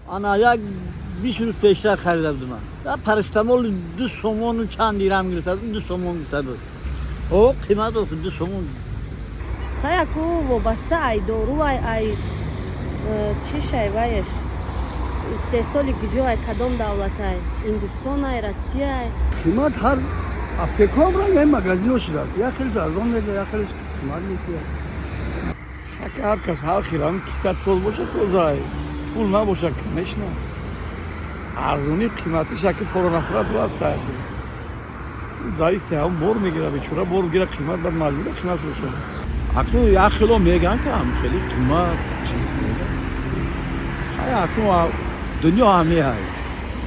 Ана як 20 рӯз пештар харида будам ман. Парацетамол 2 сомону чанд дирам гирифта будам, 2 сомон гирифта буд. О, қимат охи, 2 сомон. Хаяку вобаста ай дору, ай чишай, ваеш истеҳсоли куҷоай, кадом давлатай, Ҳиндустонай, Россияй. Қимат ҳар аптекаам ранг ай магазино шудааст, як хелеш арзон медиҳад, як хелеш қимат метиҳад. Ҳар кас ҳар хел, ҳам кисат соз боша, созай, пул набоша, конечно, арзонӣ қиматиш яки форо нафора ду аста, зависит, ҳам бор мегира, бечора бор гира қимат, баъд маҷбура қимат фурӯшад. Акнун як хело мегӯянд, ки ҳам хеле қимат чиз мегӯянд. Хай, акнун дунё ҳамеҳай,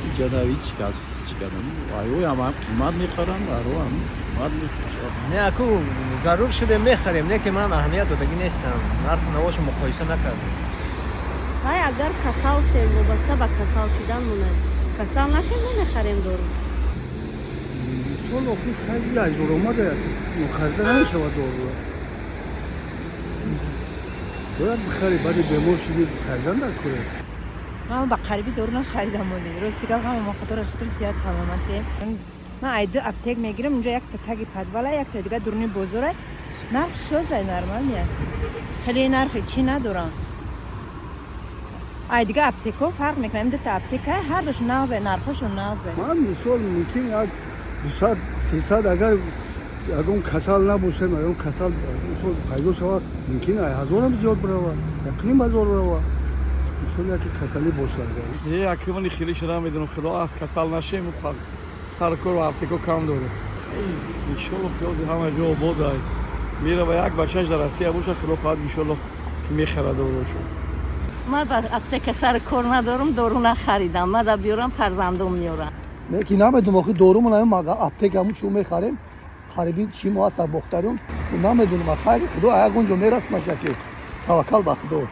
иҷада ҳеҷ кас чӣ кардам, айҳоям ҳам қимат мехаранд, арҳо ҳам қимат мефурӯшанд. Не, аку зарур шуде мехарем, не ки ман аҳамият додагӣ нестам, нарху навошо муқоиса накардем. Хай, агар касал шем, вобаста ба касал шидан монад. Касал нашем, намехарем дору. Сол охир хайли азор омада, харида намешавад дорура. Бояд бихарӣ, баъди бемор шудӣ, харидан дар куре. Ман ба қариби дору нахаридам моли. Рости гап, ҳама мо, худоро шукр, зиёд саломатем. Ман айду аптек мегирам, унҷо якта таги подвала, якта дига дуруни бозора. Нарх созай, нормальный. Хеле нархи чӣ надорам. Ай дига аптекҳо фарқ мекунад. Ин дута аптека ҳар душ нағзе, нархошон нағзе. Ман мисол мумкин як 200, 300, агар ягон касал набошем, ягон касал мисол пайдо шавад, мумкин ай ҳазорам зиёд биравад, 1500 биравад, мисол яке касалӣ бошад. Е, акимани хеле шуда медонам, худо аз касал нашем, саркор ва аптеко кам дорем. Иншолло, пиёзи ҳама ҷо обод ай мерава, як бачаш дар Россия боша, худо хоҳад, иншолло, ки мехарад дорошо. Ман ба аптека сари кор надорам, дору нахаридам. Мада биёрам, фарзандом меёрам. Не ки намедонам, охи дорумон ҳамин аптека ҳамун чӯ мехарем, қариби чӣ мо ҳаст, бохтарум намедонам. Хайри, худо ягон ҷо мерасмаша, ки таваккал ба худо.